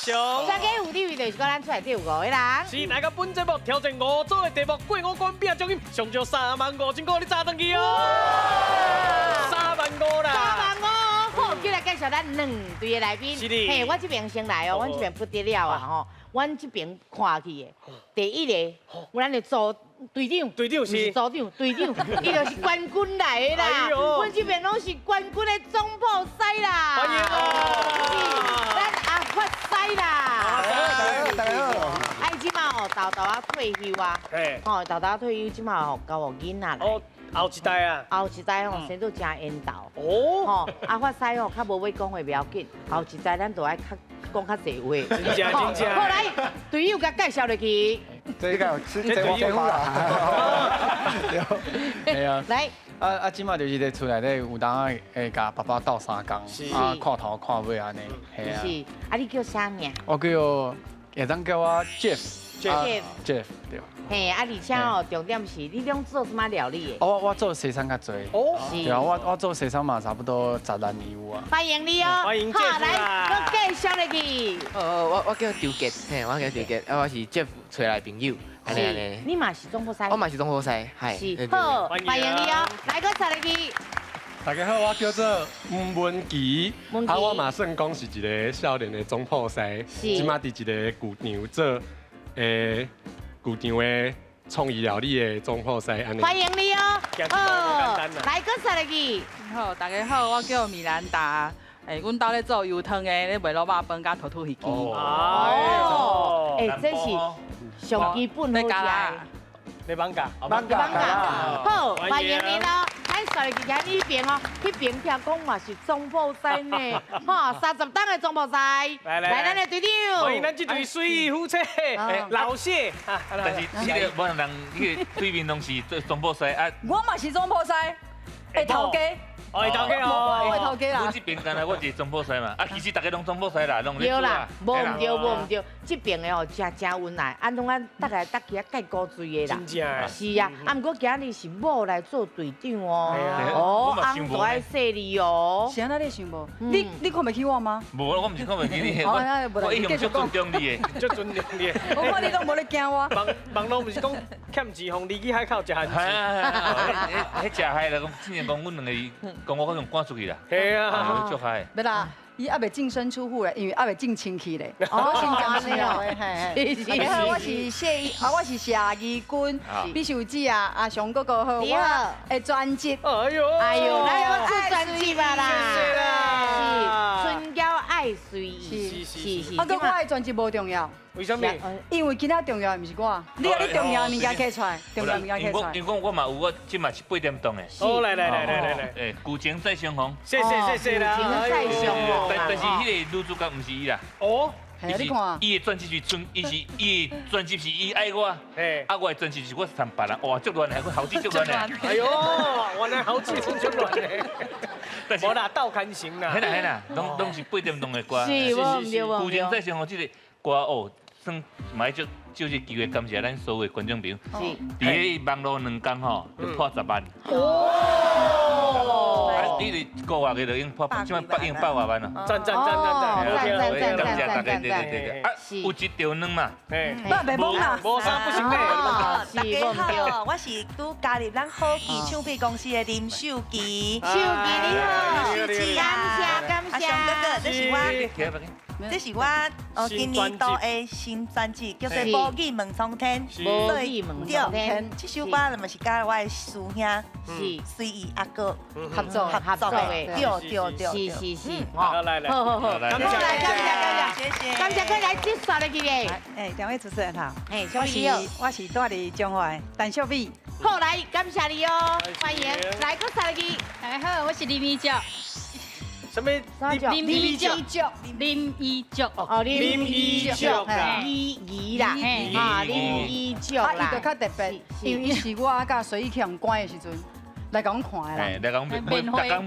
雄。大家有你位就是講咱出來這有五个人。是來到本節目挑戰五組的題目，過五關拼獎金，上少35,000塊，你炸轉去哦！3萬5啦！3萬5，好，今來介紹咱兩隊的來賓。是的。嘿，我這邊先來哦，阮這邊不得了啊吼，阮這邊看去的，第一个，阮的組隊長，隊長是毋是組長，隊長，伊就是冠軍來的啦。哎呦阮這邊攏是冠軍的總鋪師啦。歡迎啊！是咱阿發師啦。大家好，大家好。啊，伊這馬哦，沓沓仔退休啊，吼，沓沓仔退休，這馬吼交予囡仔來。哦，後一代啊。後一代吼，生做誠緣投。哦。吼，阿發師吼，較無欲講話袂要緊，後一代咱就愛較講較濟話。真正真正。好來，隊友共介紹落去。這個是這我爸啦。對啊。來。啊啊！這馬就是佇厝內底有當會共爸爸鬥相共，啊，看頭看尾按呢，係啊。是，啊，你叫啥名？我叫會當叫我 Jeff。 Jeff。 Jeff 對。嘿，啊，而且哦，重點是你攏做啥物料理的？我做西餐較濟。哦。對啊，我做西餐嘛，差不多十來年有啊。歡迎你哦。歡迎 Jeff。好，來，閣繼續落去。我叫周傑，嘿，我叫周傑，啊，我是 Jeff 揣來朋友。是，你嘛是總鋪師？我嘛是總鋪師，係。是，好，歡迎你哦。來，閣再落去。大家好，我叫做吳文琪，啊，我嘛算講是一个少年的總鋪師，這馬佇一个劇場做，劇場的創意料理的總鋪師，按呢。歡迎你哦。好，來，閣再落去。好，大家好，我叫米蘭達。阮兜咧做油湯的，咧賣滷肉飯佮土土魚羹。哦，這是上基本好食的。你放假？放假。好，歡迎你咯。咱上一個呢邊哦，彼邊聽講嘛是總鋪師呢，哈，30冬的總鋪師。來來，咱的隊長。歡迎咱這對水夫妻老謝。但是這个無人，彼个對面攏是做總鋪師啊。我嘛是總鋪師，會頭家。哦，頭家哦，我頭家啦。阮這邊敢若我一个總鋪師嘛，啊，其實逐家攏總鋪師啦，攏咧對啦，無毋對，無毋對，這邊的哦，誠誠溫來，啊，攏按逐个逐家蓋古錐的啦。真正。是啊，啊，毋過今日是某來做隊長哦。哦，翁就愛說你哦。是按怎你想無？你看袂起我嗎？無，我毋是看袂起你，我一向足尊重你的，足尊重你的。我看你攏無咧驚我。網網路毋是講欠錢，予離去海口食番薯。彼食害啦，講之前講阮兩个。講我可能趕出去啦，係啊，足害。欲啦，伊猶未淨身出戶咧，因為猶未進親戚咧。哦，先講先哦，嘿。大家好，我是謝啊，我是謝怡君，美秀姊啊，阿雄哥哥好，我的專輯。哎呦，哎呦，來我出專輯啊啦。謝謝啦。是春嬌愛隨意，是是是。啊，閣我的專輯無重要。為啥物？因為今仔重要的毋是我，你啊，你重要的物件摕出來，重要的物件摕出來。因為我嘛有，我這嘛是8點檔的。好，來來來來來來。舊情再相逢。謝謝謝謝啦。舊情再相逢。但是彼个女主角毋是伊啦。哦。你看。伊的專輯是春，伊是伊的專輯是伊愛我。啊，我的專輯是我參別人，哇，足亂的，猴子足亂的。哎呦，原來猴子真足亂的。無啦，鬥牽繩啦。嘿啦嘿啦，攏是8點檔的歌。是，無毋對無。舊情再相逢這个歌哦。算嘛愛借這個機會感謝咱所有的觀眾朋友。是。佇彼網路兩工吼，就破10萬。哦。啊，你一個月的就已經破，這擺已經100外萬啦。讚讚讚讚讚！讚讚感謝讚大家，對對對對。啊，有一條卵嘛。嘿。袂懵啦。無啥不行嘞。大家好，我是拄加入咱好奇唱片公司的林秀琪。秀琪你好。秀琪感謝感謝。阿雄哥哥，這是我。這是我哦今年度的新專輯，叫做《無語問蒼天》。無語問蒼天。這首歌嘛是佮我的師兄是隨意阿哥合作合作的，對對對，是是是。好，來來，好好好，感謝感謝感謝，感謝，過來接煞落去咧。哎，兩位主持人好。哎，我是住佇彰化的陳秀美。好，來感謝你哦，歡迎來閣煞落去。大家好，我是林美玉。什麼？林美玉，林美玉，哦，林美玉啦，怡怡啦，啊，林美玉啦。啊，伊就較特別，因為伊是我佮隨意去予關的時陣來共阮看的啦。來共買，逐工買買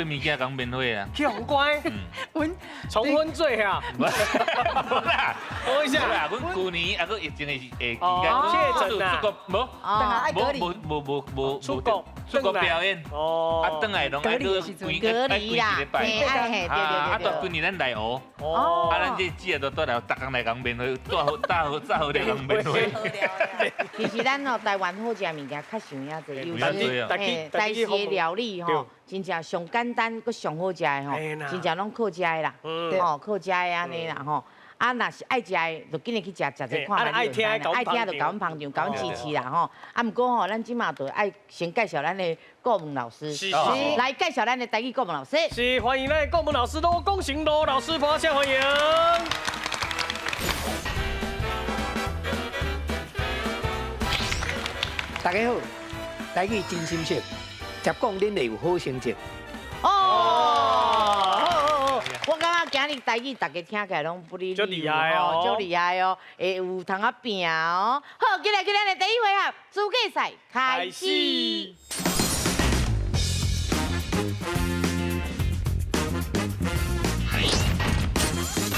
物件，共免費啊。去予關？阮重婚罪啊！無啦，等一下啦，阮舊年啊，閣疫情的期間，確診啊，出國無？無無無無無出國。出国表演，哦，啊，转来拢爱阁规隔离啦，嘿，对对对，啊，蹛几年咱来学，哦，啊，咱这姊仔都蹛来，逐工来共面会，早好早好早好来共面会。其实咱哦，台湾好食物件较想遐济，尤其嘿，台式的料理吼，真正上简单，阁上好食的吼，真正拢靠食的啦，吼，靠食的按呢啦吼。啊，若是爱食的，就紧去食，食者看觅。爱听的，爱听就共阮捧场，共阮支持啦吼。啊，毋过吼，咱这马就爱先介绍咱的顾问老师，来介绍咱的台语顾问老师。是，欢迎咱的顾问老师罗功成罗老师，拍掌欢迎。大家好，台语真心说，接讲恁会有好成绩。哦，好好好，我感觉今日台语大家听起来拢不离足厉害哦，足厉害哦，会有通仔拼哦。好，进来今日的第一回合资格赛开始。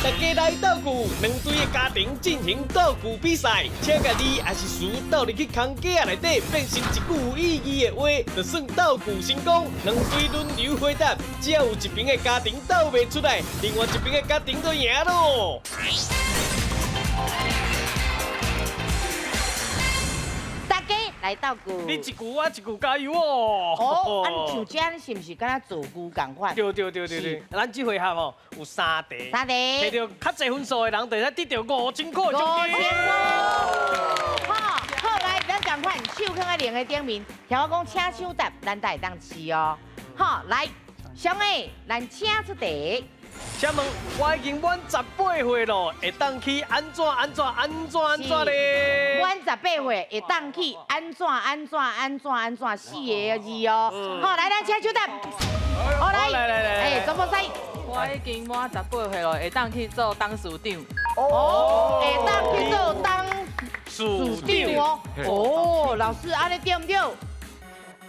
大家来斗具，两队的家庭进行斗具比赛，请共字抑是词斗入去空格仔内底，变成一句有意义的话，就算斗具成功。两队轮流回答，只要有一边的家庭斗袂出来，另外一边的家庭就赢咯。大家来斗具，你一句我一句，加油哦！哦，啊，像这样是毋是敢若造句仝款？对对对对对，咱这回合哦有三题，三题，摕到较济分数的人，就会使得到5000块奖金。5000块，好，好来，咱仝款，手放在铃的顶面，听我讲，请抢答，咱才会当试哦。好，来，小妹，咱请出题。请问我已经满18岁咯，会当去按怎按怎按怎按怎咧？满18岁会当去按怎按怎按怎按怎四个字哦。好，来，咱请抢答。好，来来来来，哎，总铺师。我已经满18岁咯，会当去做董事长。哦，会当去做董事长哦。哦，老师，按呢对毋对？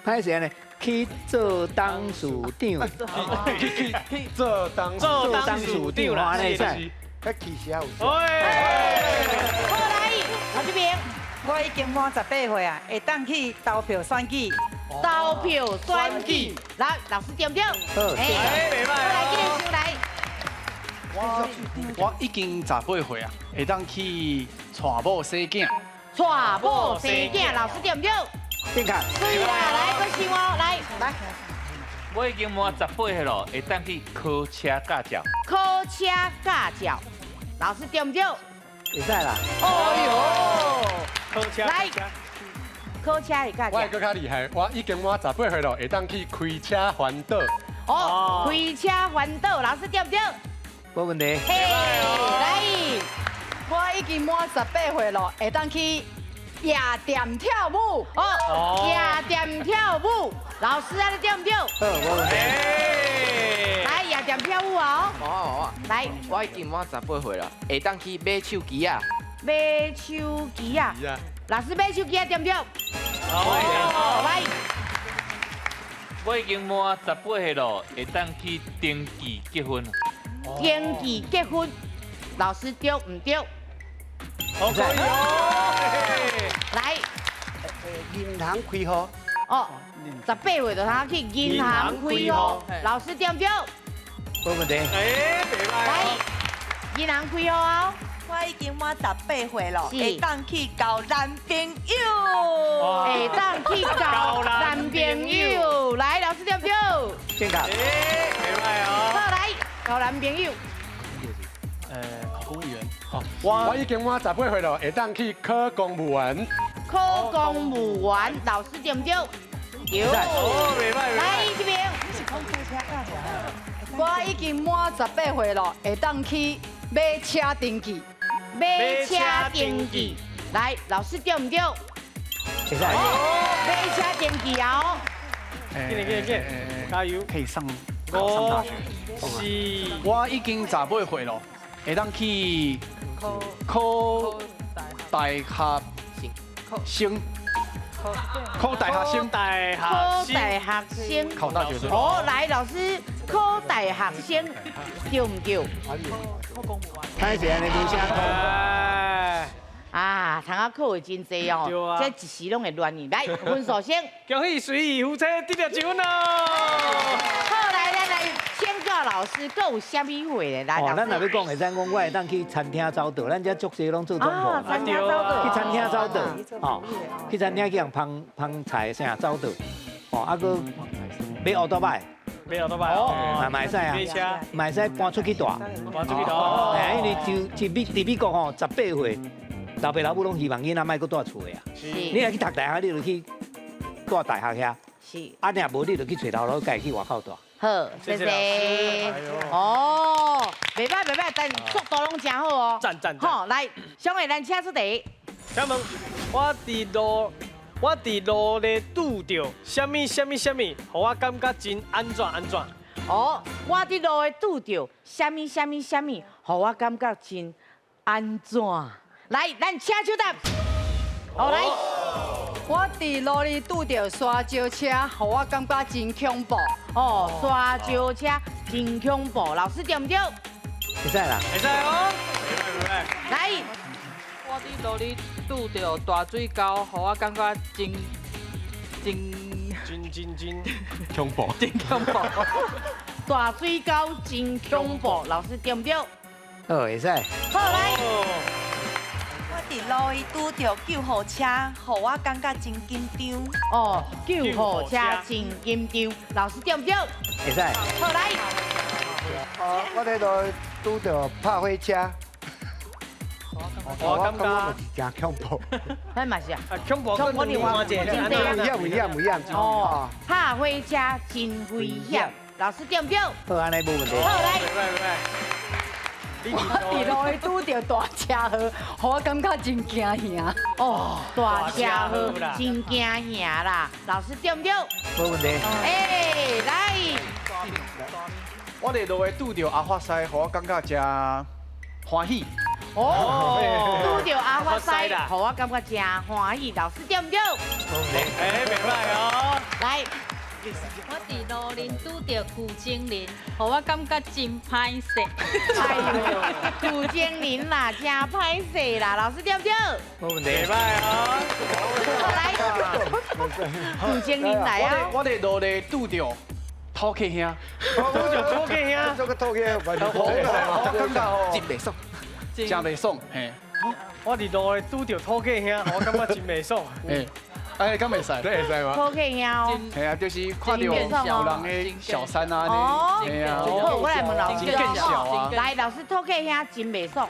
歹势按呢？去做董事长，去做董事长啦，按呢会使。较其实有。好来，我这边。我已经满18岁啊，会当去投票选举。投票选举，来，老师对毋对？好，哎，袂歹。来，继续来。我已经18岁啊，会当去娶某生囝。娶某生囝，老师对毋对？正确。对啦，来，阁想哦，来来。我已经满18岁咯，会当去考车驾照。考车驾照，老师对毋对？会使啦。哦哟，考车。来，考车的驾照。我会阁较厉害，我已经满18岁咯，会当去开车环岛。哦，开车环岛，老师对毋对？无问题。嘿，来，我已经满18岁咯，会当去夜店跳舞。哦，夜店跳舞，老师按呢对毋对？好，无问题。来，夜店跳舞啊！哦，来，我已经满18岁了，会当去买手机啊。买手机啊？老师买手机啊，对毋对？哦，来。我已经满18岁了，会当去登记结婚。登记结婚，老师对毋对？好，可以哦。来，银行开户。哦，18岁就通去银行开户，老师对毋对？无问题。哎，袂歹。来，银行开户哦。我已经满18岁了，会当去交男朋友。会当去交男朋友。来，老师对毋对？正确。哎，袂歹哦。好，来，交男朋友。考公务员。我已经满18岁了，会当去考公务员。考公务员，老师对毋对？对。哦，袂歹。来这边。我已经满18岁了，会当去买车登记。买车登记，来，老师对毋对？会使。买车登记啊！紧紧紧，加油！可以上考上大学。是。我已经18岁了，会当去考大学生。考大学生。考大学生。考大学生。哦，来，老师，考大学生对毋对？歹势按呢，无声。啊，通仔考的真濟哦，這一時攏會亂去。來，分數先。恭喜隨意夫妻得到一分哦。好，來來來，請教老師，閣有啥物話咧？來，哦，咱若欲講會使講，我會當去餐廳走道，咱遮足濟攏做總鋪。餐廳走道。去餐廳走道，哦，去餐廳去人捧捧菜啥走道，哦，啊閣買烏多擺。買烏多擺哦，嘛會使啊，嘛會使搬出去住。搬出去住。哎，因為就佇美國吼，18歲，老爸老母攏希望囡仔莫閣蹛厝的啊。你若去讀大學，你就去蹛大學遐。啊，若無你就去揣頭路，家己去外口蹛。好，謝謝。哦，袂歹袂歹，但速度攏真好哦。讚讚讚。好，來，小偉，咱請出題。請問，我佇路咧拄著啥物啥物啥物，予我感覺真按怎按怎。哦，我佇路咧拄著啥物啥物啥物，予我感覺真按怎。來，咱請手答。好，來。我佇路裡拄著沙石車，予我感覺真恐怖。哦，沙石車真恐怖，老師對毋對？會使啦。會使哦。來。我佇路裡拄著大水溝，予我感覺真真真真真恐怖，真恐怖。大水溝真恐怖，老師對毋對？好，會使。好，來。我佇路裡拄著救護車，予我感覺真緊張。哦，救護車真緊張，老師對毋對？會使。好，來。哦，我佇路拄著拍火車。我感覺真恐怖。咱嘛是啊，恐怖，恐怖你話真濟危險危險危險。哦，拍火車真危險，老師對毋對？好，按呢無問題。好，來。我佇路裡拄著大車禍，予我感覺真驚嚇。哦，大車禍真驚嚇啦，老師對毋對？無問題。哎，來。我佇路裡拄著阿發師，予我感覺真歡喜。哦，拄著阿發師，予我感覺真歡喜。老師對毋對？哎，袂歹哦。來，我佇路裡拄著舊情人，予我感覺真歹勢。哎喲，舊情人啦，真歹勢啦。老師對毋對？無問題。袂歹哦。來，舊情人來啊！我佇路裡拄著土客兄，拄著土客兄，做個土客，我感覺吼真袂爽。真袂爽，嘿！我佇路裡拄著土客兄，我感覺真袂爽。嘿，哎，敢袂使？這會使嗎？土客兄哦，嘿啊，就是看著有人的小三啊，嘿啊。好，我來問老師。真見笑啊！來，老師，土客兄真袂爽，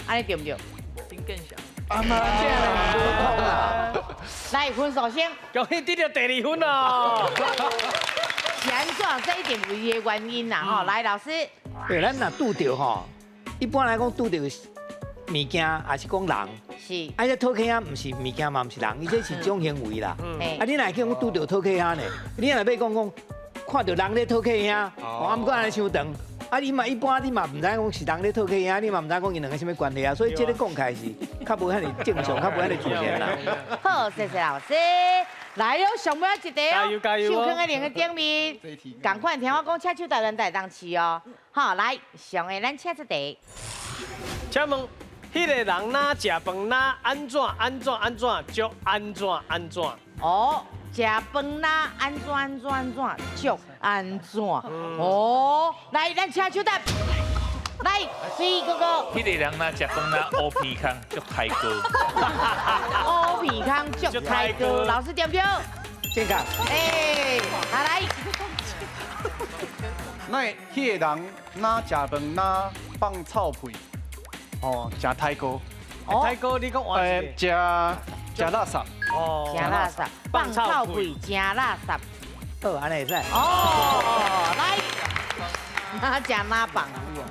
按呢對毋對？真見笑。阿媽，這無通啦！來，分數先。恭喜得著第二分哦！是按怎？這一定有伊的原因啦，吼！來，老師。對，咱若拄著吼，一般來講拄著物件，還是講人。是。啊，這討客兄毋是物件嘛，毋是人，伊這是一種行為啦。啊，你若會去講拄著討客兄呢？你若欲講講看著人咧討客兄，啊，毋過按呢傷長。啊，你嘛一般你嘛毋知講是人咧討客兄，你嘛毋知講𪜶兩个啥物關係啊，所以這个講起來是較無遐爾正常，較無遐爾自然啦。好，謝謝老師。來喲，上尾一題哦，手囥佇兩个頂面，仝款聽我講，請手台咱才會當試哦。好，來，上個咱請出題。請問，彼個人若食飯若按怎按怎按怎，足按怎按怎？哦，食飯若按怎按怎按怎，足按怎？哦，來，咱請手答。來，水哥哥。彼個人若食飯若烏鼻空，足刣哥。烏鼻空足刣哥，老師對毋對？正確。哎，好來。那彼個人若食飯若放臭屁，哦，誠刣哥。刣哥，你講換一個。食食垃圾。哦。食垃圾，放臭屁，食垃圾。好，按呢會使。哦，來。若食哪放？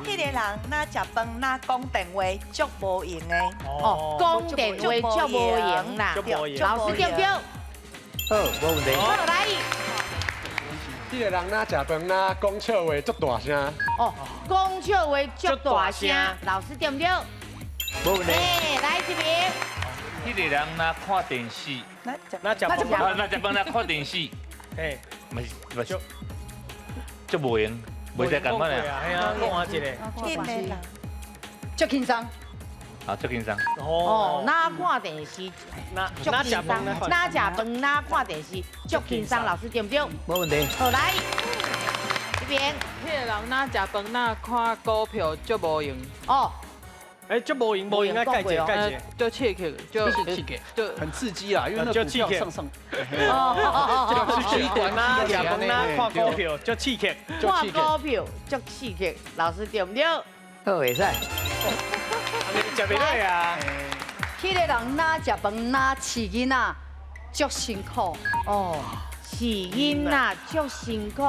彼個人若食飯若講電話足無閒的。哦，講電話足無閒啦。老師對毋對？好，無問題。好，來。彼個人若食飯若講笑話足大聲。哦，講笑話足大聲，老師對毋對？無問題。來這邊。彼個人若看電視，若食飯，若食飯若看電視，嘿，嘛是嘛是足無閒。袂使仝款啊！係啊，講換一個。彼個人足輕鬆。啊，足轻松。哦，哪看电视？哪哪食饭？哪食饭？哪看电视？足轻松，老师对不对？没问题。好来，这边。彼个人哪食饭？哪看股票？足无闲。哦。哎，足无闲，无闲啊，盖者盖者，就刺激，就刺激，就很刺激啦，因为那股票上上。哦，刺激。哪食饭？哪看股票？足刺激。看股票足刺激，老师对不对？好，袂使。食袂落啊！彼个人哪食饭哪饲囡仔，足辛苦。哦，饲囡仔足辛苦，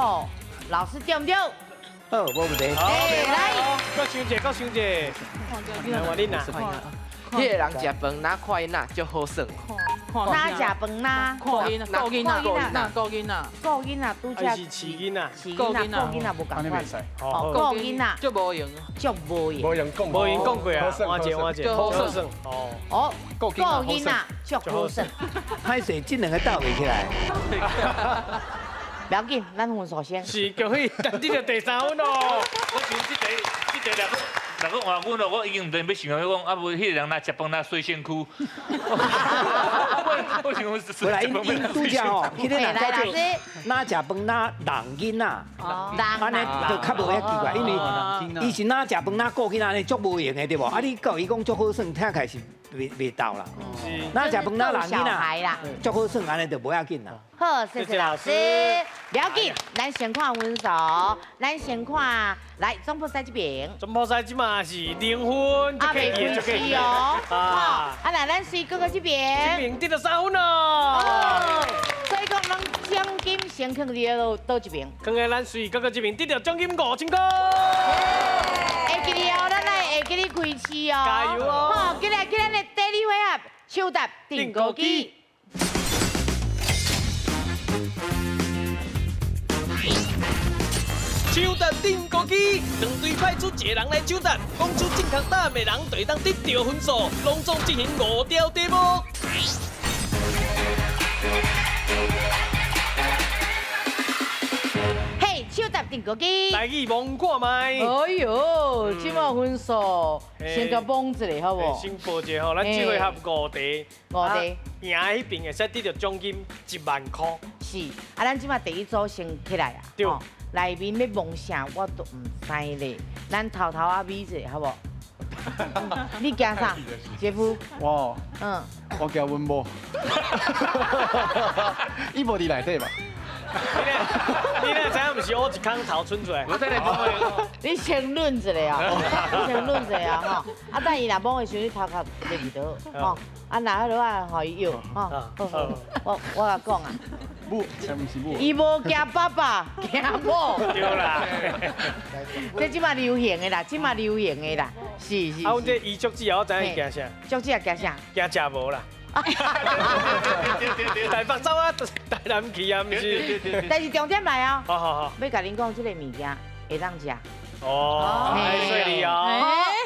老师对不对？好，无问题。好，来，阁想一下，阁想一下。来，换恁啦。彼个人食饭哪看囡仔足好耍。哪食饭哪看囡仔，顾囡仔，顾囡仔，顾囡仔，拄则是饲囡仔，饲囡仔，顾囡仔无仝款。哦，顾囡仔足无闲，足无闲。无闲讲，无闲讲过啊，换一个，换一个，好耍。哦，哦，顾囡仔足好耍。歹势，这两个斗袂起来。不要紧，咱分数先。是，恭喜，但得到第三分哦。我想这题，这题若讲换阮咯，我已经毋知欲想讲，啊无彼个人若食饭若洗身躯。我想讲是。无啦，𪜶拄则吼，彼个若叫做若食饭若人囡仔，按呢就较无遐奇怪，因为伊是若食饭若顾囡仔，按呢足无闲的对无？啊，你教伊讲足好耍，听起来是袂袂斗啦。是。若食饭若人囡仔，足好耍，按呢就无要紧啦。好，谢谢老师。不要紧，咱先看分数，咱先看来总铺师这边。总铺师这嘛是零分，啊，袂分是哦。啊，啊来，咱水哥哥这边。这边得到3分哦。所以讲，咱奖金先放伫佗一边？放在咱水哥哥这边得到奖金5000块。会记得哦，咱来会记得开市哦。加油哦！好，过来，过来，咱的第二回合，抢答订购机。抢答订购机，两队派出一个人来抢答，讲出正确答案的人就会当得到分数。拢总进行5条题目。嘿，抢答订购机。台语摸看觅。哎呦，这马分数先共摸一下好无？先报一下吼，咱这回合5题。5题。赢彼边会使得到奖金1万块。是，啊，咱这马第一组先起来啊。对。内面欲摸啥，我都毋知咧。咱偷偷仔比者，好无？你惊啥，姐夫？我，我惊阮某。伊无伫内底吧？你哪知影毋是乌一空头伸出来？我等下讲。你先论一下啊，你先论一下吼。啊，等伊若摸的时候，你头壳入去倒，吼。啊，若彼落啊，予伊摇，吼。我共讲啊。母，才毋是母。伊无惊爸爸，惊某。对啦。这这马流行的啦，这马流行的啦，是是。啊，阮这伊足子啊，我知影伊惊啥？足子也惊啥？惊食无啦。台北走啊，台南去啊，毋是。但是重点来哦。好好好。欲共恁讲，这个物件会当食。哦，太细腻哦。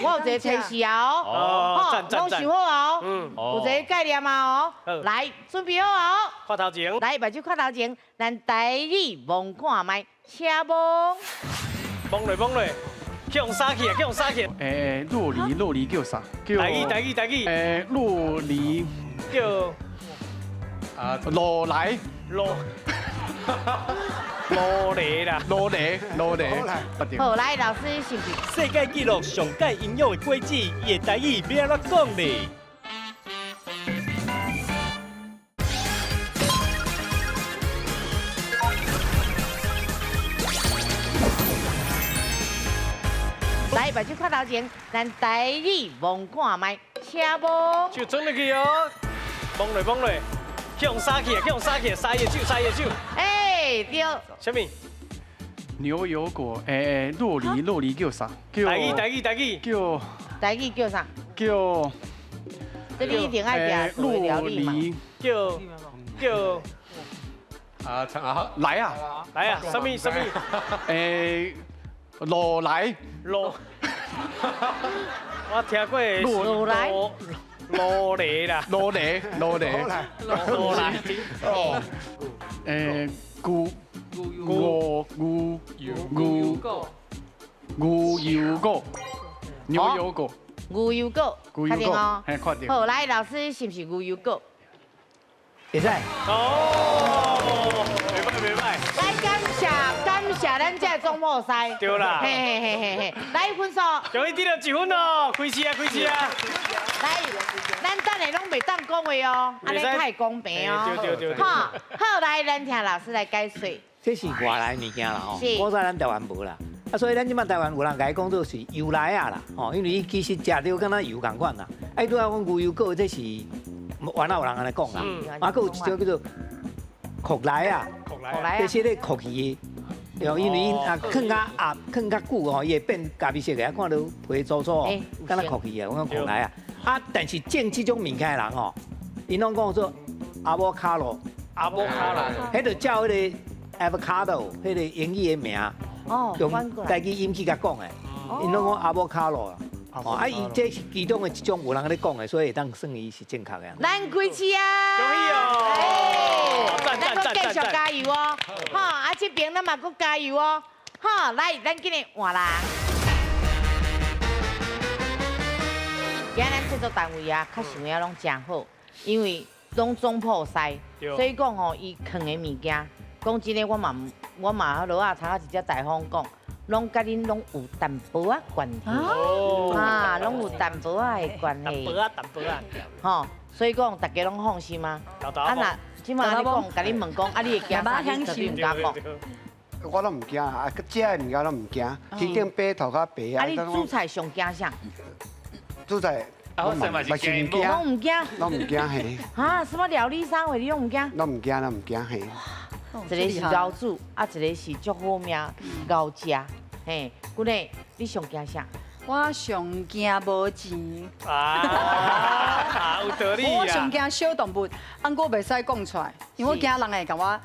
我有一个提示啊哦。赞赞赞。拢想好啊哦。有一个概念啊哦。来，准备好啊哦。看头前。来，目睭看头前，咱台语摸看觅，请摸。摸落摸落，去予杀去啊！去予杀去。诶，洛梨洛梨叫啥？台语台语台语。诶，洛梨叫啊，罗来罗。罗雷啦，罗雷，罗雷，好，来，老师是不是？世界纪录上盖营养的果子，伊的台语欲按怎讲咧？来，目睭看头前，咱台语摸看觅，请摸。手装入去哦，摸落摸落，去予杀去啊！去予杀去，杀伊的手，杀伊的手。哎，对。啥物？牛油果，诶，洛梨，洛梨叫啥？叫台语，台语，台语。叫。台语叫啥？叫。这你一定爱食洛梨。叫叫。啊，啊，来啊，来啊，啥物啥物？诶，罗来。罗。我听过。罗来。罗雷啦。罗雷，罗雷。罗来。哦。诶，牛牛牛牛牛油果，牛油果。牛油果，牛油果，嘿，确定。好，来，老师是毋是牛油果？会使。哦，袂歹袂歹。来，感谢感谢咱这总铺师。对啦。嘿嘿嘿嘿嘿，来分数。恭喜得到1分哦，开始啊开始啊。来，咱等下拢袂当讲话哦，按呢较会公平哦。对对对。好，好，来，咱听老师来解说。这是外来物件啦吼，古早咱台湾无啦，啊，所以咱这摆台湾有人共伊讲做是油来仔啦，吼，因为伊其实食著敢若油仝款啦。啊，伊拄仔讲牛油果，这是原来有人按呢讲啦，啊，阁有一种叫做壳来仔，这是咧壳鱼的，对，因为伊啊囥较压囥较久吼，伊会变咖啡色的，啊，看到皮粗粗哦，敢若壳鱼啊，我讲壳来仔。啊，但是种这种物件的人吼，𪜶拢讲做阿波卡罗，阿波卡罗，彼就照彼个 avocado 彼个英语的名，用台语音去共讲的，𪜶拢讲阿波卡罗。哦，啊，伊这是其中的一种有人咧讲的，所以会当算伊是正确的。咱开始啊！恭喜哦！咱阁继续加油哦！哈，啊这边咱嘛阁加油哦！哈，来，咱今日换人。今日咱制作单位啊，较想要拢真好，因为拢总铺师，所以讲吼，伊囥的物件，讲真的，我嘛彼落啊，头仔一只大风讲。拢佮恁拢有淡薄仔关系，啊，拢有淡薄仔的关系。淡薄仔，淡薄仔。吼，所以讲大家拢放心啊。啊若这摆按呢讲，共恁问讲，啊你会惊啥？你绝对毋敢讲。我拢毋惊啊，食的物件拢毋惊，天顶白头较白啊。啊你煮菜上惊啥？煮菜。啊，我嘛是惊，拢毋惊，拢毋惊嘿。啊，什么料理啥货你拢毋惊？拢毋惊，拢毋惊嘿。一个是熬煮，啊，一个是足好命熬食。嘿，姑娘，你上惊啥？我上惊无钱。啊，有道理。我上惊小动物，毋过袂使讲出来，因为我惊人会共我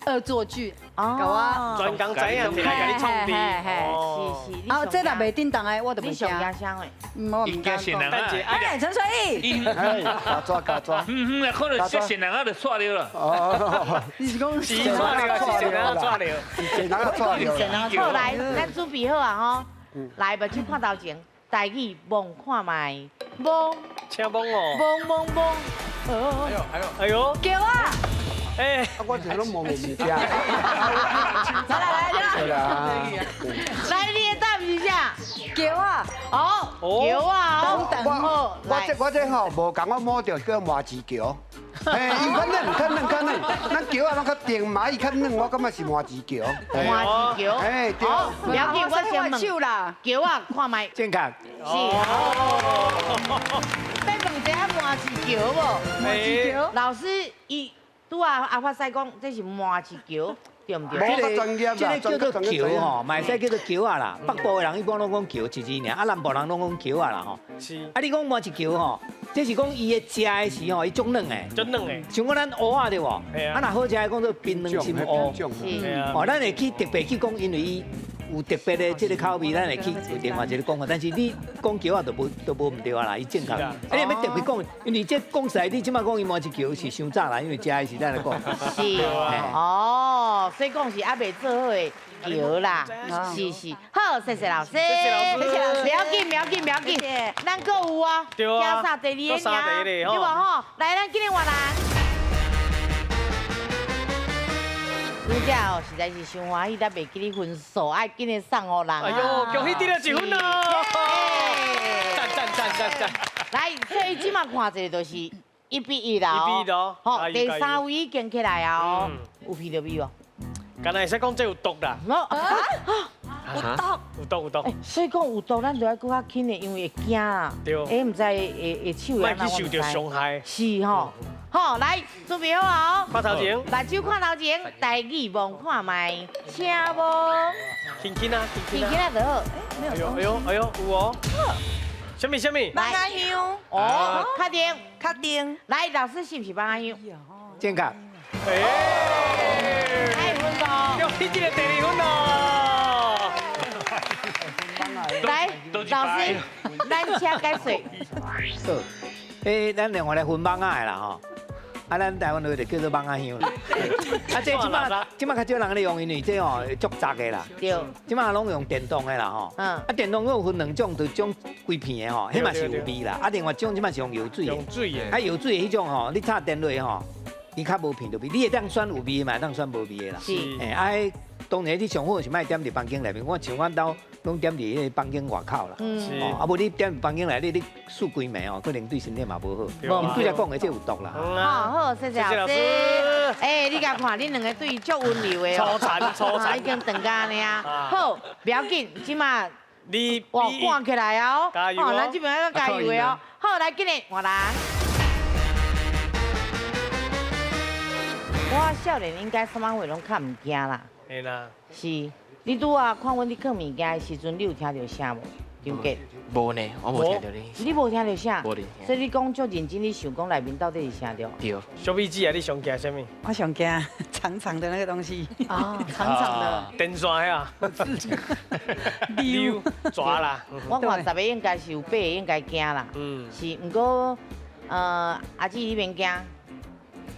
恶作剧，共我专工知影，提来共你创治。是是。啊，这若袂叮当的，我就袂惊。你上惊啥货？我毋敢讲。哎，陈水义。加抓加抓。嗯，可能是新人仔就错了啦。哦。你是讲是错了，是新人仔错了，是新人仔错了。好，来，咱准备好啊吼。来，目睭看头前，台语望看觅，望。请望哦。望望望。哎呦哎呦哎呦。叫啊！哎，我这拢望无物件。来来来来。来，你的答案是啥？桥啊！哦，桥啊！等等好。我这吼无共我摸著叫麻糍桥。嘿，伊较嫩，较嫩，较嫩。咱桥仔拢较甜，蚂蚁较嫩，我感觉是麻糍桥。麻糍桥。哎，对。不要紧，我先问。桥仔看觅。正确。是。欲问一下麻糍桥无？麻糍桥。老师，伊拄仔阿发师讲，这是麻糍桥，对毋对？这个叫做桥吼，嘛会使叫做桥仔啦。北部的人一般拢讲桥一字尔，啊南部人拢讲桥仔啦吼。是。啊，你讲麻糍桥吼，这是讲伊的食的时吼，伊足软的。足软的。像讲咱蚵仔对无？啊，若好食的讲做槟榔心蚵。是。哦，咱会去特别去讲，因为伊有特别的这个口味，咱会去有另外一个讲法。但是你讲桥仔就无毋对啊啦，伊正确。啊，你欲特别讲，因为这讲实在，你这摆讲伊麻糍桥是伤早啦，因为食的时咱来讲。是。哦，所以讲是犹未做好的桥啦。是是。好，谢谢老师。谢谢老师。谢谢老师。不要紧，不要紧，不要紧。咱阁有啊。对啊。加三第二个赢，对无吼？来，咱今日换人。拄才哦，实在是伤欢喜，咱袂记你分数，爱紧来送予人。哎呦，恭喜得了1分咯！赞赞赞赞赞！来，所以这马看一个就是1比1啦。1比1哦。好，第三位已经起来啊哦，有闻到味无？敢若会使讲这有毒啦。有毒，有毒有毒。所以讲有毒，咱就爱阁较轻的，因为会惊啊。对。哎，毋知会手会莫去受著伤害。是吼。好，来准备好啊！看头前，目睭看头前，台语望看觅，请无？轻轻啊，轻轻啊就好。哎呦哎呦哎呦，有哦。啥物啥物？蠓仔香。哦，确定，确定。来，老师是毋是蠓仔香？正确。哎，来分数。恭喜这个第二分哦。来，老师，咱请解说。好，咱另外来分蠓仔的啦吼。啊，咱台灣話就叫做蠓仔香啦。啊，這這馬較少人咧用，因為這吼足雜的啦。對。這馬攏用電動的啦吼。啊，電動有分兩種，就種規片的吼，彼嘛是有味啦。啊，另外一種這馬是用藥水的。用水的。啊，藥水的彼種吼，你插電落吼，伊較無片著味。你會當選有味的嘛，會當選無味的啦。是。啊，當然你上好是莫點佇房間內面，我像阮兜攏點佇彼個房間外口啦。哦，啊無你點房間內，你欶規暝哦，可能對身體嘛無好。𪜶拄才講的這有毒啦。好好，謝謝老師。欸，你共看，恁兩個對足溫柔的哦。粗殘粗殘。已經轉甲按呢啊。好，不要緊，這馬你哇趕起來啊！加油哦，咱這邊要加油的哦。好，來，緊來換人。我少年應該啥物話攏較毋驚啦。嘿啦。是，你拄仔看阮咧囥物件的時陣，你有聽著聲無？張傑。無呢，我無聽著你。你無聽著聲？無咧。所以你講足認真，你想講內面到底是啥對？對。小美姊啊，你上驚啥物？我上驚長長的那個東西。啊，長長的。電線啊。溜蛇啦。我看10個應該是有8個應該驚啦。嗯。是，毋過，阿姊你免驚。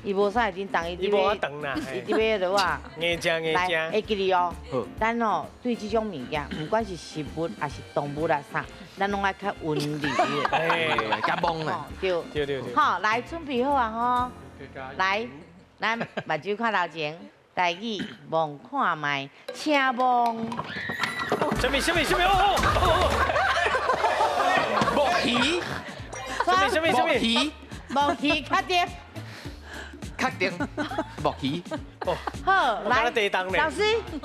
伊無啥會叮當，伊無法當啦，伊佇欲落啊，硬食硬食。會記得哦。咱哦對這種物件，毋管是食物還是動物啊啥，咱攏愛較溫柔。較懵啊。對。對對對。好，來準備好啊吼。來，咱目睭看頭前，台語望看覓，請望。啥物啥物啥物哦哦哦。木魚。啥物啥物啥物？木魚。木魚確定。確定，木魚。好，來，老師，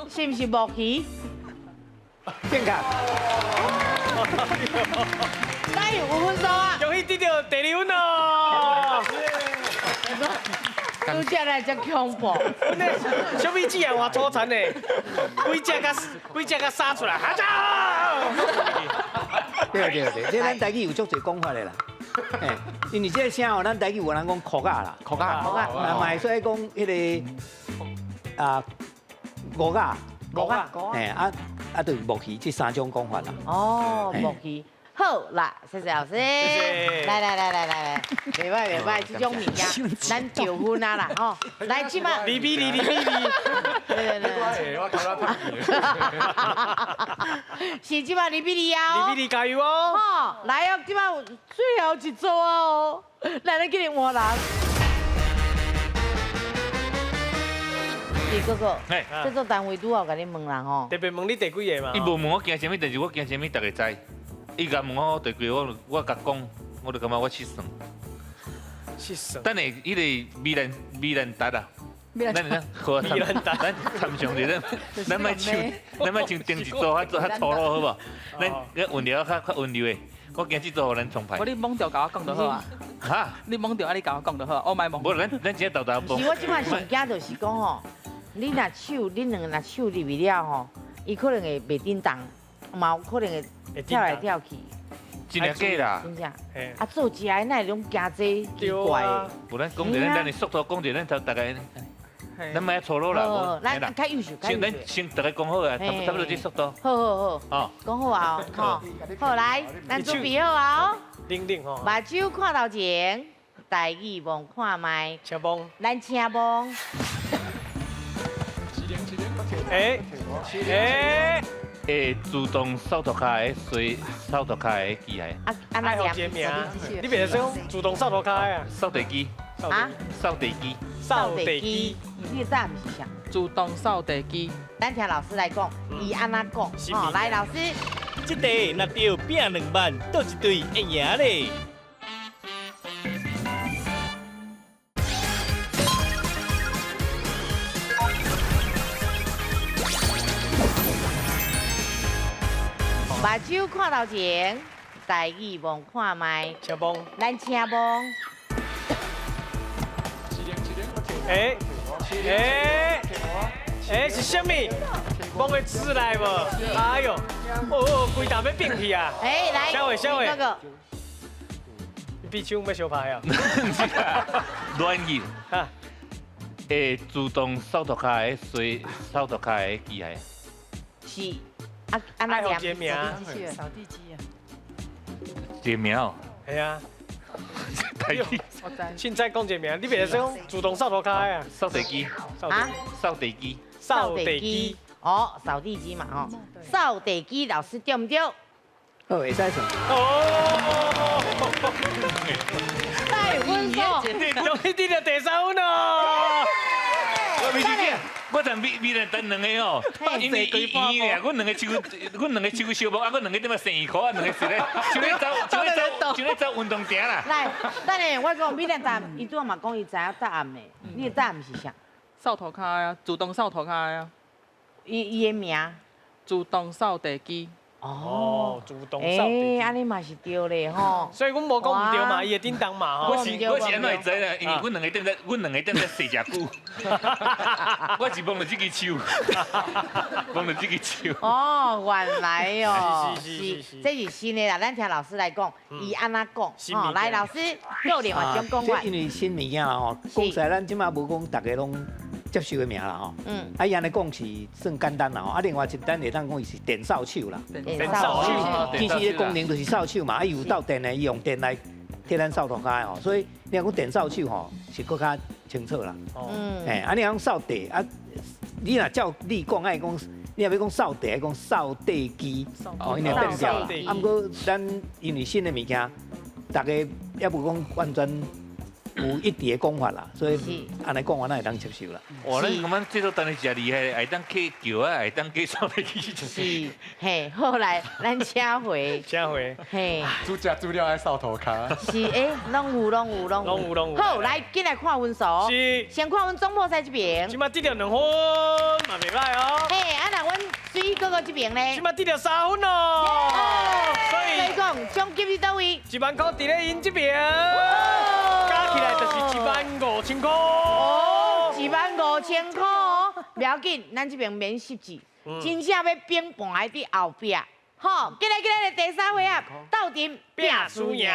是毋是木魚？正確。來，有分數啊！恭喜得到第二分哦。拄才來遮恐怖。小美姊也偌粗殘的，幾隻共幾隻共殺出來，哈จ้！對對對，這咱台語有足濟講法的啦。因為這個聲哦，咱台語有人講哭仔啦，哭仔，哭仔，嘛會使講彼個啊，鵝仔，鵝仔，啊啊，就是木魚這三種講法啦。哦，木魚，好啦，謝謝老師，來來來來來來，袂歹袂歹，這種物件咱九分啊啦吼，來這馬2比2，2比2，對對對，我頭先拍是這馬2比2啊，2比2加油哦！吼，來哦，這馬最後一組哦，來，咱緊來換人。李哥哥，這組單位拄好共你問啦吼，特別問你第幾個嘛？伊無問我驚啥物，但是我驚啥物，大家知。伊共問我第幾個，我共講，我就感覺我失算。失算。等下，彼個米蘭達啊，咱好啊，咱參詳者，咱莫唱，咱莫唱頂一組較較粗魯好無？咱咱溫柔較較溫柔的，我驚這組予咱創歹。無你懵著共我講就好啊。哈？你懵著啊，你共我講就好，我莫懵。無，咱只豆豆是我這擺上驚就是講吼，你若手，恁兩個若手入去了吼，伊可能會袂振動，嘛有可能會跳來跳去。真正假啦？真正。啊，做食的哪會攏驚這奇怪的？無咱講者，咱的速度講者，咱頭大概，咱莫粗魯啦。咱較幼秀，較幼秀。咱先大家講好啊，差不多這速度。好好好。講好啊，好。好來，咱準備好啊。冷冷吼。目睭看頭前，台語望看覓。請望。咱請望。欸欸。會自動掃塗跤的随掃塗跤的機械。啊，愛好這名，你別說自動掃塗跤的啊？掃地機。啊？掃地機。掃地機。你的答案是啥？自動掃地機。咱聽老師來講，伊按怎講？哦，來老師。這題若著拼2萬，佗一隊會贏咧？目睭看頭前，台語望看覓。請望。咱請望。欸欸欸，是啥物？望會出來無？哎呦，哦，規沓欲變去啊！欸，來，小偉，小偉，哥哥，你比手欲相拍啊？亂語。哈。會自動掃塗跤的隨掃塗跤的機械。是。啊，按怎念？掃地機啊。這個名哦。係啊。台语。凊彩讲一个名，你袂使讲自动扫涂跤啊？扫地机。啊？扫地机。扫地机。哦，扫地机嘛吼。扫地机老师对毋对？好，会使算。哦。带分数。恭喜得到第三分哦。我咪是这，我但美美兰等两个哦，因为伊伊啊，阮两个手，阮两个手相摸，啊，阮两个踮咧生意苦，啊，两个是咧，想咧走，想咧走，想咧走运动场啦。来，等下我讲美兰答，伊拄仔嘛讲伊知影答案的，你的答案是啥？扫涂跤啊，自动扫涂跤啊。伊伊的名？自动扫地机。哦，主动扫地。哎，按呢嘛是对咧吼。所以阮无讲毋对嘛，伊会叮当嘛吼。我是按怎会知咧？因为阮两个踮咧，阮两个踮咧洗食久。我是摸著这支手，摸著这支手。哦，原来哦，是，这是新的啦。咱听老师来讲，伊按怎讲？哦，来，老师，有另外一种讲法。这因为新物件啦吼，讲实在，咱这马无讲逐家拢接受的名啦吼。嗯。啊，伊按呢讲是算简单啦吼。啊，另外一单会当讲伊是电扫帚啦。电扫帚。其实伊的功能就是扫帚嘛，啊，伊有斗电的，伊用电来替咱扫涂跤的吼。所以你若讲电扫帚吼，是阁较清楚啦。嗯。嘿，啊，你若讲扫地啊，你若照你讲爱讲，你若欲讲扫地，爱讲扫地机，哦，因为变调啦。啊，毋过咱因为新的物件，逐家犹无讲完全有一致的讲法啦，所以按呢讲完，咱会当接受啦。哇，咱感觉这组当然真厉害，会当计桥啊，会当计扫地机。是，嘿，后来咱请回，请回，嘿，煮食煮了爱扫涂跤。是，哎，拢有，拢有，拢有，拢有。好，来，进来看分数。是。先看阮总铺师这边。这马得到2分，嘛袂䆀哦。嘿，啊，若阮水哥哥这边呢？这马得到3分哦。所以讲，奖金伫佗位？1万块伫咧𪜶这边。加起来就是1万5千块。哦，1万5千块哦，不要紧，咱这边免设置，真正欲拼盘的伫后壁。好，进来进来，第三回合，斗阵拼输赢。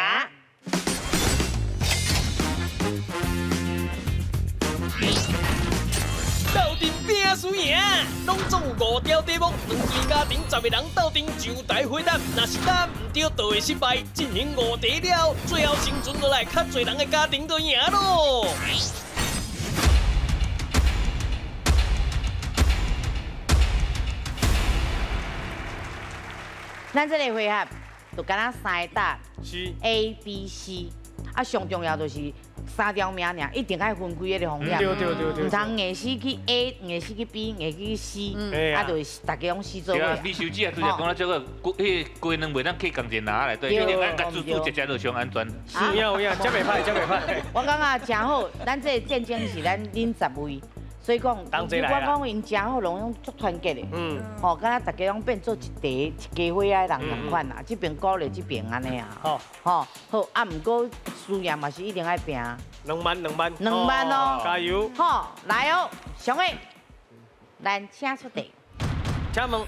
斗阵拼输赢，拢总有5条题目，两队家庭10个人斗阵上台回答，若是答毋对，就会失败。进行5题了，最后生存落来较济人的家庭就赢咯。咱这个回合就敢若3个答案，是 A、B、C，啊，上重要就是3条命尔，一定爱分开彼个风险。对对对对。毋通硬死去 A，硬死去 B，硬去 C，啊，就是逐家拢死做伙。对啊，美秀姐拄才讲了这个，彼个鸡卵袂当去仝一个篮内底，一定爱共煮煮食食就上安全。是，有影有影，这袂歹，这袂歹。我感觉真好，咱这个战争是咱恁10位。所以讲，我讲𪜶真好，拢足团结的，吼，敢若逐家拢变做一块一家伙仔的人仝款啦，这边鼓励这边按呢啊，吼，好，啊，毋过输赢嘛是一定爱拼。2万2万。2万哦，加油！好，来哦，上个，咱请出题。请问，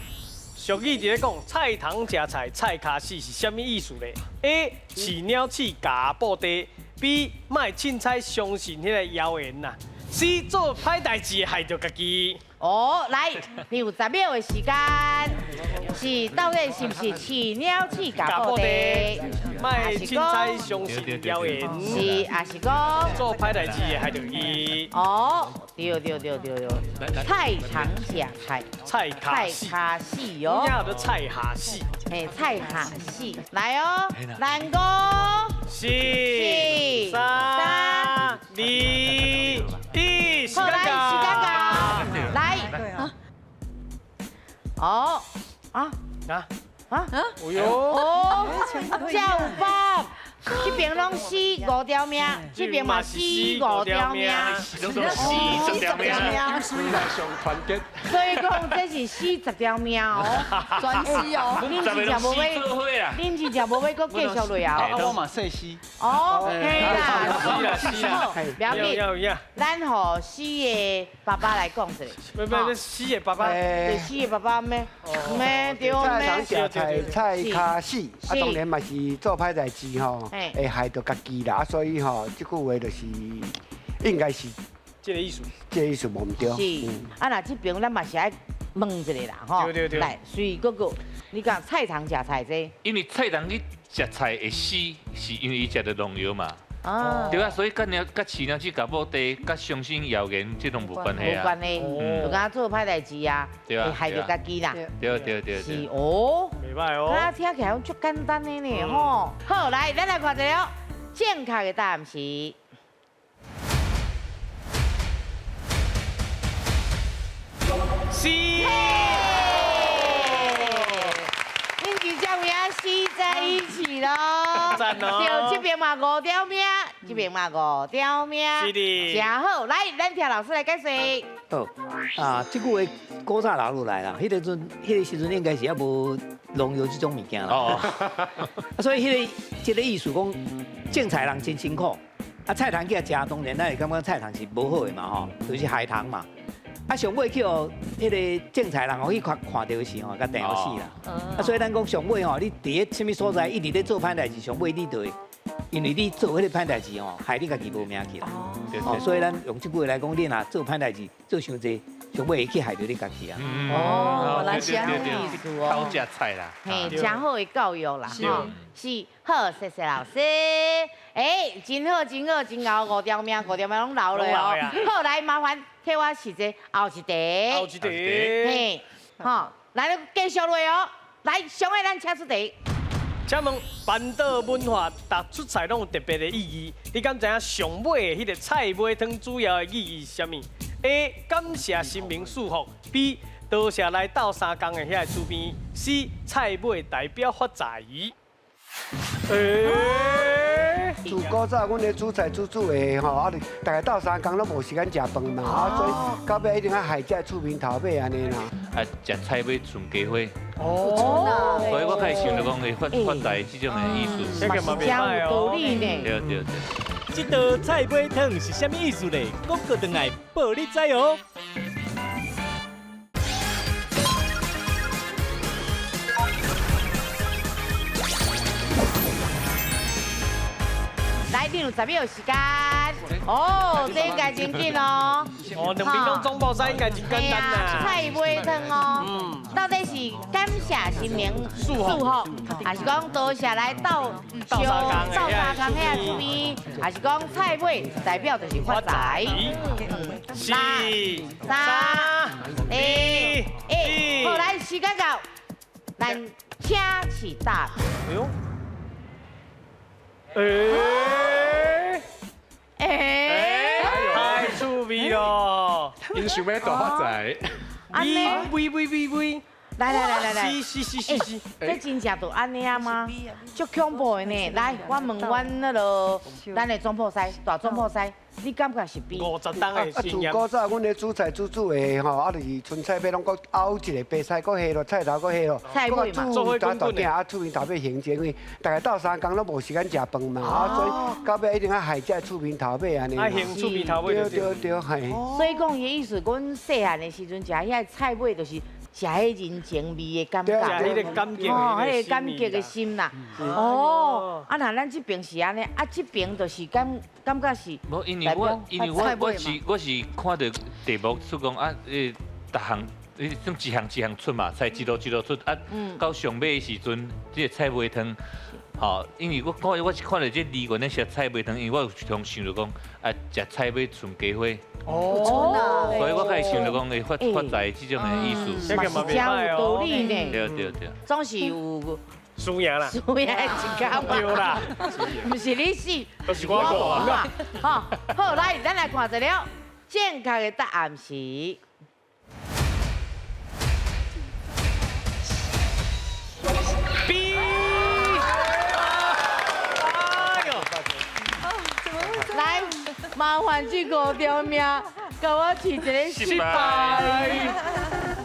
俗语伫咧讲，菜头食菜，菜跤死是啥物意思咧？A. 饲鸟鼠咬布袋，B. 莫凊彩相信彼个谣言啦。C 做歹代志害著家己。哦，来，你有10秒的时间，是到底是毋是饲鸟鼠咬布袋？莫凊彩相信谣言。是，也是讲做歹代志害著伊。哦，对对对对对，菜场食菜，菜跤死，菜跤死哦。叫做菜下死。嘿，菜下死，来哦，蓝哥，四、3、2、1，时间到。时间到，来，哦，啊啊啊啊！哎呦，哦，这有宝，这边拢死5条命，这边嘛死5条命，拢死10条命，所以来上团结。所以讲这是死10条命哦，全死哦。恁是食无欲，恁是食无欲，阁继续落啊？我嘛细死。哦，嘿啦，死啦死啦，不要紧，咱予死的爸爸来讲一下。不不，死的爸爸。对，死的爸爸咩？咩对咩？菜场食菜，菜跤死，啊，当然嘛是做歹代志吼，会害著家己啦，啊，所以吼，这句话就是应该是这个意思，这个意思无毋对。是，啊，若这边咱嘛是爱问一下啦，吼。对对对。来，水哥哥，你講菜蟲食菜這？因為菜蟲去食菜會死，是因為伊食著農藥嘛。對啊，所以佮鳥、佮飼鳥鼠咬某地、佮相信謠言，這攏無關係啊。無關係，就敢做歹代誌啊，會害著家己啦。對對對。是哦。袂歹哦。啊，聽起來足簡單的呢，吼。好，來，咱來看一下正確的答案是。是。恁真正有影死在一起咯。讚哦。對，這邊嘛五條命，這邊嘛五條命。是的。真好，來，咱聽老師來解釋。好，啊，這句話古早留落來啦，彼個陣，彼個時陣應該是猶無農藥這種物件啦。哦。啊，所以彼個這個意思講，種菜人真辛苦，啊，菜蟲去食，當然咱會感覺菜蟲是無好的嘛，吼，就是害蟲嘛。啊，上尾去予彼個種菜人吼去看看著時吼，共定予死啦。啊，所以咱講上尾吼，你佇咧啥物所在一直咧做歹代誌，上尾你就會，因為你做彼個歹代誌吼，害你家己無命去啦。哦，所以咱用這句話來講，你若做歹代誌做傷濟，上尾會去害著你家己啊。哦，原來是按呢意思哦。偷食菜啦。嘿，真好的教育啦。是，好，謝謝老師。欸，真好，真好，真𠢕，五條命，五條命攏留落哦。好，來麻煩替我試者後一題。後一題。嘿，好，來，繼續落哦。來，上個咱請出題。請問坂島文化逐出菜攏有特別的意義，你敢知影上尾的彼個菜尾湯主要的意義是啥物？A. 感謝神明賜福。B. 多謝來鬥相共的遐个厝邊。C. 菜尾代表發財。欸，自古早阮咧煮菜煮煮的吼，啊，大家鬥相共攏無時間食飯嘛，啊，所以到尾一定愛害這厝邊頭尾按呢啦。啊，食菜尾剩雞花。哦。所以我開始想著講會發發財這種的意思。嘛是真有道理呢。對對對。這道菜尾湯是啥物意思咧？廣告轉來報你知哦。來，你有10秒時間。哦，這應該真緊哦。哦，兩邊攏總鋪師應該真簡單啦。菜尾湯哦，到底是感謝神明賜福，還是講多謝來鬥鬥相共遐厝邊，還是講菜尾代表就是發財？四、三、二、一，好，來，時間到，咱請起答。哎呦。欸欸，太趣味咯！𪜶想欲大發財。喂喂喂喂，來來來來來，是是是是是，這真正就按呢啊嗎？足恐怖的呢！來，我問阮那个咱的總鋪師，大總鋪師，你感覺是邊？50冬的啊，自古早阮咧煮菜煮煮的吼，啊，就是春菜尾攏閣拗一個白菜，閣下落菜頭，閣下落。菜尾嘛。煮大大鼎啊，厝邊頭尾行者，因為大家鬥相共攏無時間食飯嘛，啊，所以到尾一定愛害這厝邊頭尾按呢。愛行厝邊頭尾。對對對，嘿。所以講伊的意思，阮細漢的時陣食遐菜尾，就是食彼人情味的感覺，食彼个感激，哦，彼个感激的心啦。哦，啊，若咱這邊是按呢，啊，這邊就是感覺是。無，因為我是看著題目出講啊，逐項，算一項一項出嘛，菜一路一路出啊，到上尾的時陣，這個菜尾湯，吼，因為我是看著這梨園咧食菜尾湯，因為我有常想著講，啊，食菜尾剩雞花。哦，所以我開始想著講會發發財這種的意思。嘛是真有道理呢。對對對。總是有輸贏啦，輸贏一天嘛。對啦，毋是你死，是我過啊。好，好，來，咱來看一下，正確的答案是。 B。哎呦，來，麻煩這五條命，共我飼一个失敗。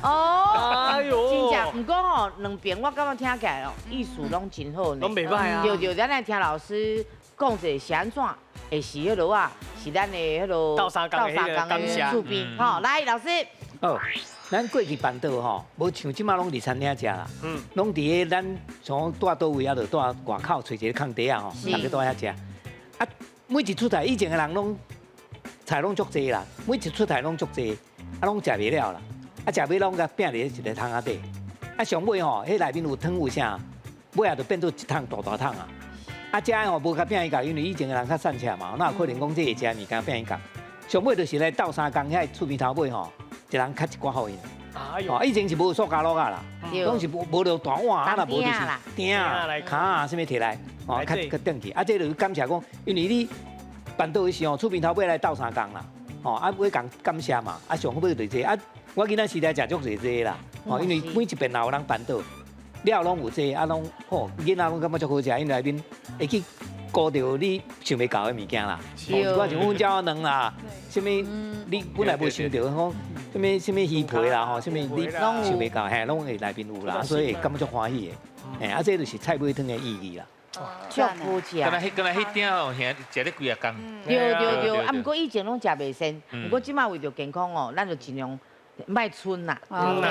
哦，哎呦，真正，毋過吼，兩邊我感覺聽起來哦，意思攏真好呢。攏袂歹啊。對對，咱來聽老師講一下是按怎，會是彼落啊，是咱的彼落鬥相共的感謝厝邊。吼，來，老師。好，咱過去辦桌吼，無像這馬攏佇餐廳食啦，攏佇个咱像蹛佗位啊，就蹛外口揣一个空地仔吼，大家蹛遐食。啊，每一出菜以前的人攏菜攏足濟啦，每一出菜攏足濟，啊攏食袂了啦，啊食袂了攏共拚佇一个桶仔底，啊，上尾吼，彼內面有湯有啥，尾仔就變做一桶大大桶啊。啊，這吼無共拼伊共，因為以前的人較散赤嘛，哪有可能講這會食物件拼伊共？上尾就是來鬥相共，遐厝邊頭尾吼，一人較一寡予𪜶。哦，以前是無塑膠箩仔啦，攏是無無著大碗，啊若無就是鼎仔、跤仔啥物提來，哦，較較轉去。啊，這就是感謝講，因為你辦桌的時候，厝邊頭尾來鬥相共啦，吼，啊，欲共感謝嘛，啊，上好尾就是這個。啊，我囡仔時代食足濟這個啦，吼，因為每一遍若有人辦桌，了攏有這個，啊，攏吼，囡仔攏感覺足好食，因為內面會去顧著你想袂到的物件啦，一寡像粉鳥仔卵啦，啥物你本來無想著講，啥物啥物魚皮啦吼，啥物你想袂到，嘿，攏會內面有啦，所以會感覺足歡喜的，嘿，啊，這就是菜尾湯的意義啦。足好食。敢若彼鼎吼，兄食咧幾仔工。對對對，啊，毋過以前攏食袂鮮，毋過這擺為著健康哦，咱就盡量莫賰啦。拄仔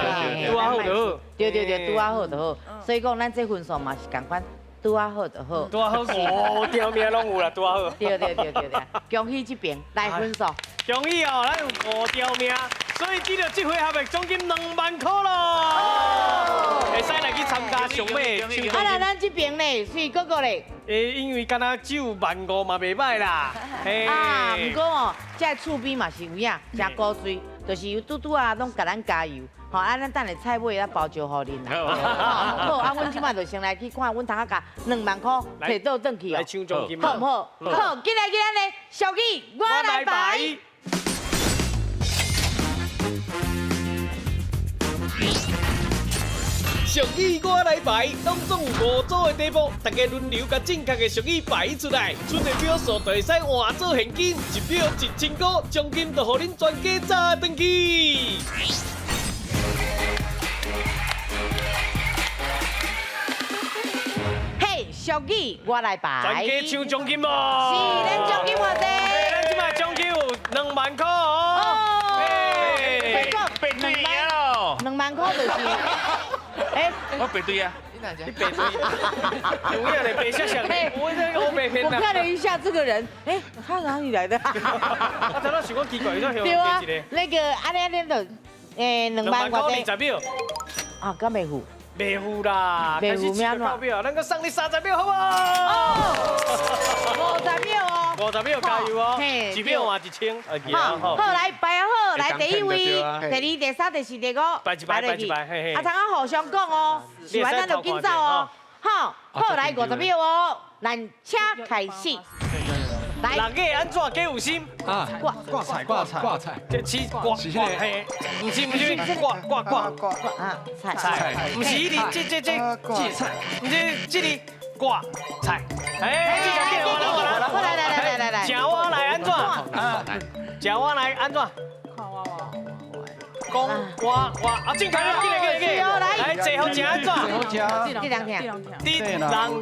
好就好。對對對，拄仔好就好。所以講，咱這分數嘛是仝款，拄仔好就好。拄仔好，五條命攏有啦，拄仔好。對對對對對，恭喜這邊來分數。恭喜哦，咱有五條命，所以得著這回合的獎金2萬塊咯。會使來去參加上尾。啊，那咱這邊咧，是哥哥咧。因為敢若只有1.5萬嘛，袂䆀啦。啊，毋過哦，這厝邊嘛是有影，誠古錐，就是有拄拄啊，攏共咱加油。吼，啊，咱等下菜尾仔包招予恁啦。好，啊，阮這擺就先來去看，阮通仔共2萬塊提倒轉去哦。來搶獎金。好毋好？好，進來進來咧，俗語我來排。俗語我來排，當中有5組的題目，大家輪流共正確的俗語排出來，出的秒數就會使換做現金，1秒1000塊，獎金就予恁全家炸轉去。嘿，俗語我來排，全家搶獎金哦！是，咱獎金偌濟？咱這擺獎金有2萬塊哦！白對贏咯！2萬塊就是。哎，我白對啊！你白對，有影咧，白闪闪的，我這個白騙我看了一下這個人，哎，他哪裡來的？我頭先想講奇怪，對啊，那個按呢按呢就，2萬塊20秒。啊，敢袂付？袂付啦，袂付咩怎？秒，咱閣送你30秒，好無？哦，50秒哦。50秒加油哦，1秒換1000，好，好來排好，來第一位、第二、第三、第四、第五，排一排，排一排，嘿嘿。啊，通仔互相講哦，是完咱就緊走哦。好，好來50秒哦，咱請開始。來，六月按怎加有心？啊，掛掛菜掛菜掛菜，這起掛掛嘿，毋是毋是掛掛掛掛啊菜菜，毋是伊這這這芥菜，毋是這裡掛菜。哎，這個來來來來來，食我來按怎？食我來按怎？講我我啊，正確了，進來進來進來，來坐好食按怎？這人聽，這人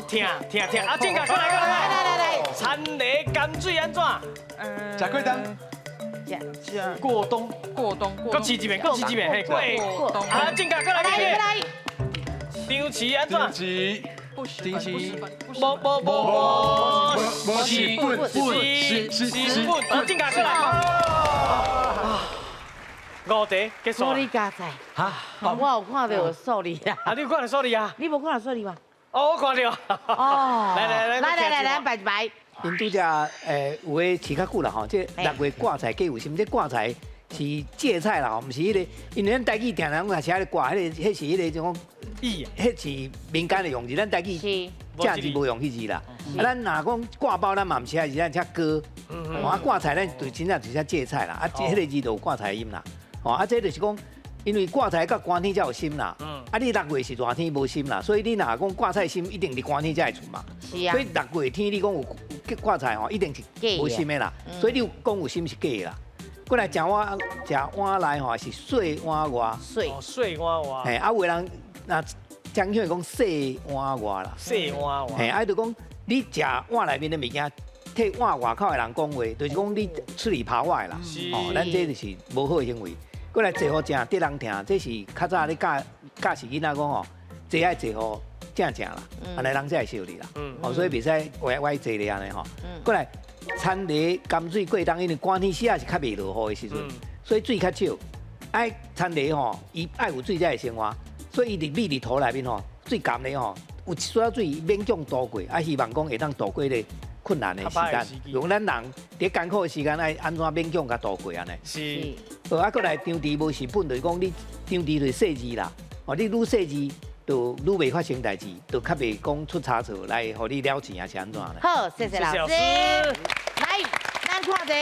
聽聽聽，啊，正確，過來過來來來來，田螺甘水按怎？食過冬，食過冬，過冬，閣試一遍，閣試一遍，嘿，過冬，啊，正確，過來過來，張弛按怎？張弛，張弛，無無無無，是本是是是本，啊，正確，過來。五题结束。数字加载。哈，我有看著数字啊。啊，你有看著数字啊？你无看著数字吗？哦，我看著。哦。來來來，來來來來，排一排。𪜶拄才有的飼較久啦吼，這6月掛菜加有心，這掛菜是芥菜啦吼，毋是彼個，因為咱台語定定攏寫咧掛，彼個彼是彼個種講，彼是民間的用字，咱台語正字無用彼字啦。啊，咱若講掛包，咱嘛毋是寫字，咱寫糕。啊，掛菜咱就真正就寫芥菜啦，啊，彼個字就有掛菜音啦。哦，啊，這就是講，因為掛菜佮寒天才有心啦。啊，你6月是熱天無心啦，所以你若講掛菜心，一定佇寒天才會出嘛。是啊。所以6月天你講有掛菜吼，一定是無心的啦。所以你有講有心是假的啦。過來食碗食碗內吼是細碗外。細。細碗外。嘿，啊有的人若張響講細碗外啦。細碗外。嘿，啊就講你食碗內面的物件。替碗外口的人講話，就是講你出裡扒外啦。哦，咱這就是無好的行為。過來坐予正，得人疼，這是較早咧教教示囡仔講吼，坐愛坐予正正啦，按呢人才會惜你啦。哦，所以袂使歪歪坐咧按呢吼。過來，田螺甘水過冬，因為寒天時仔是較袂落雨的時陣，所以水較少。愛田螺吼，伊愛有水才會生活。所所以伊佇美里塗內面吼，水甘咧吼，有一撮水勉強渡過，啊，希望講會當渡過這個困難的時間。用咱人佇艱苦的時間愛按怎勉強共渡過按呢？是。啊，閣來張持無是本，就是講你張持就是細膩啦。哦，你愈細膩，就愈袂發生代誌，就較袂講出差錯來予你了錢抑是按怎咧？好，謝謝老師。來，咱看這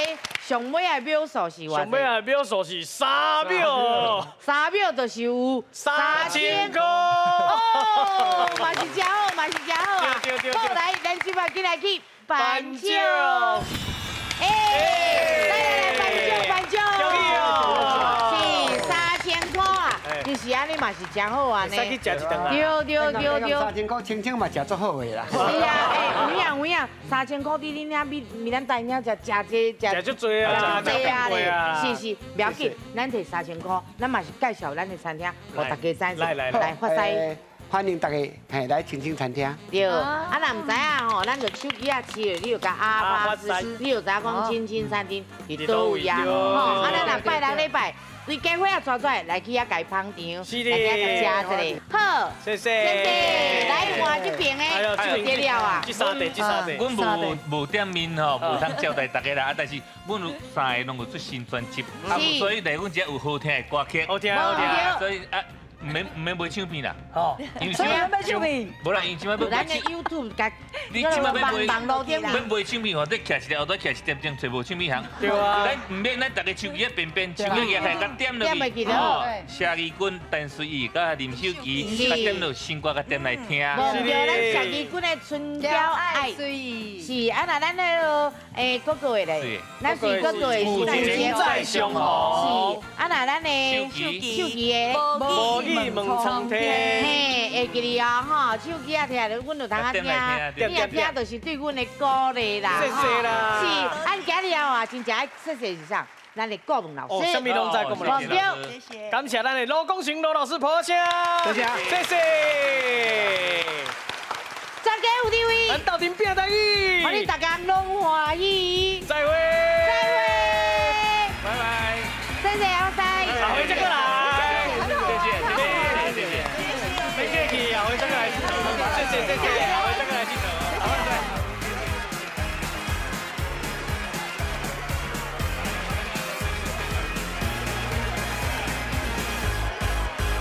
上尾的秒數是偌濟？上尾的秒數是3秒。3秒就是有3000塊。哦，嘛是真好，嘛是真好啊！好，來，咱這擺緊來去頒獎。哎，來來來，頒獎頒獎。是3000塊啊，其實按呢嘛是真好啊呢。會使去食一頓啊。對對對對。3000塊清清嘛食足好的啦。是啊，欸，有影有影，3000塊佇恁遐比比咱台灣遐食食這食足濟啊，食足濟啊咧。是是，不要緊，咱提3000塊，咱嘛是介紹咱的餐廳，予大家知。來來來，發師。歡迎大家嘿來青青餐廳。對，啊若毋知影吼，咱就手機仔試咧，你就共阿發師，你就知影講青青餐廳佇佗位啊。吼，啊咱若拜六禮拜，規家伙仔帶出來來去遐共捧場，來去遐共食一下。好，謝謝。謝謝。來換這邊的，這了啊。這三塊，這三塊。阮無店面吼，無通招待大家啦。啊，但是阮有三个攏有出新專輯，啊，所以來阮這有好聽的歌曲。好聽，好聽。所以啊。毋免毋免買唱片啦，吼，因為買唱片，無啦，因為這擺欲咱的 YouTube 共，你這擺欲買，欲買唱片吼，你徛一个後頭徛一點鐘，揣無唱片行。對啊，咱毋免，咱逐个手機仔便便，手機舉起來共點落去，吼，謝宜君、陳隨意、佮林秀琪，共點落新歌，共點來聽。無對，咱謝宜君的春嬌愛，是啊，若咱彼个哥哥的咧，咱是哥哥的是再相逢，是啊，若咱的秀琪的。問蒼天，嘿，會記得哦，吼，手機仔聽著，阮就通仔聽，你若聽就是對阮的鼓勵啦，謝謝啦。是，按今日啊，真正愛謝謝是啥？咱的顧問老師，啥物攏知，顧問老師。謝謝。感謝咱的羅功成羅老師婆聲，多謝，謝謝。大家有智慧，咱鬥陣拼台語，予恁大家攏歡喜。再會。